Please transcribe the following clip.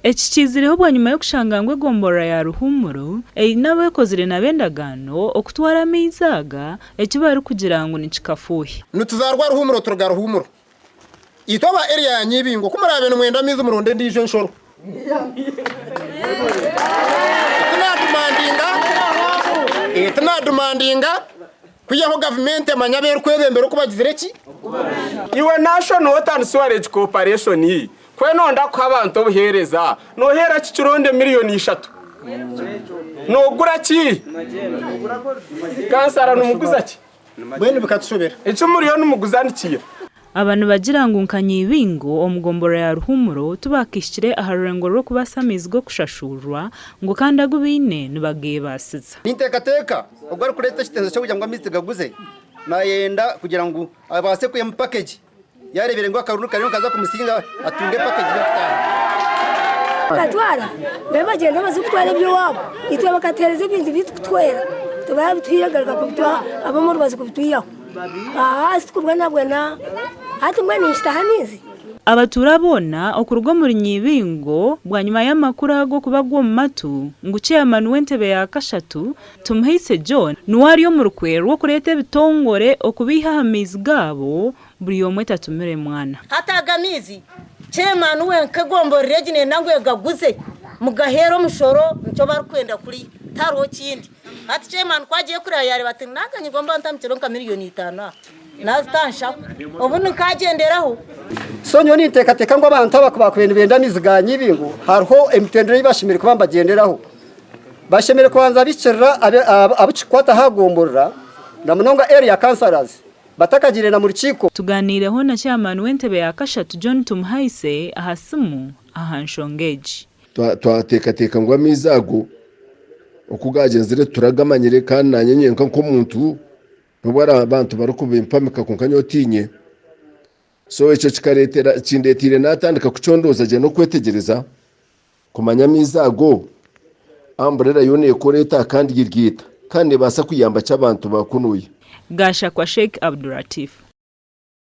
Eki kiizireho bwanyima y'okushanga ngu egomborora ya Ruhumuro eine abu ekozire nabo endagaano okutwara amaizi aga eki barikugira ngu nikikafuuhe. Nituzaarwa Ruhumuro turuga Ruhumuro. Itwe aba area ya Nyibingo ku muraabe nimwenda amaizi muronde endiijo enshoro. Tinadimandinga, tinadimandinga kwihaho gavumenti emanye abu erikwebembera oku bagizire ki? Iwe National Water and Sewerage Corporation ku enonda kuha abantu obuheereza, noheera ki kironde miriyoni ishatu? Nogura ki? Kansara nimuguza ki? Mbwenu bikatushobera. Eki muriyo nimuguza nikiya? Aba nibagira ngu nka Nyibingo omu gomborora ya Ruhumuro tibakahikire aha rurengo rw'okubaasa amaizi g'okushashurwa ngu kandi agu baine nibageebaasiza. Ninteekateeka ogwo arikureeta ekiteeso ky'okugira ngu amaizi tugaguze naayenda kugira ngu abaase kwihamu package yaareebire ngu akaruru kariyo nikaza kumusinga atunge package y'okutaaha. Bakatwara mbwenu bagyenda baza kutwara eby'owaabo itwe bakatuheereza ebintu byaitu kutwera tibabituhaire garuka kubituha ab'omu rubaju kubitwihaho aha titukubonabona hati mbwenu ninkitaha amaizi. Abatuura boona okuruga omuri Nyibingo bwanyima y'amakuru ago okubagwa omu matu ngu Chairman w'entebe ya kashatu, Tumuhaise John niwe ari omu rukwe rw'okureeta ebitongore okubaiha aha maizi gaabo buri omwe tatumire mwana. Hati aga maizi chairman wenka egomborora egi nenda ngu egaguze mugaheere omushoro nikyo barikwenda kuriya tihariho kindi. Hati chairman ku agiye kuriha yareeba ati naga nigomba ntandikire nka miriyoni itano aha nazita aha nshaho obundi nkagyenderaho. So nyowe ninteekateeka ngu abantu aba kubakubaire nibenda amaizi ga Nyibingo hariho emitendera ei bashemereire kuba nibagyenderaho. Bashemereire kubanza bikirira abu kirikukwata aha gomborora na munonga area councillors batakagiire na mu rukiiko. Tugaaniireho na Chairman w'entebe ya kashatu John Tumuhaise aha simu aha nshonga egi. Twateekateeka ngu amaizi ago oku gaagyenzire tituragamanyire kandi naanye nyenka nk'omuntu n'obu abantu barikubimpamika kwonka nyowe tiinye. So ekyo kikareetera kindeeteire naatandika kucondooza gye n'okwetegyereza kumanya amaizi ago amburera yo neekora eta kandi eri eta kandi neebaasa kuyamba ki abantu ba kunuya. Gashakwa Sheikh Abduratif.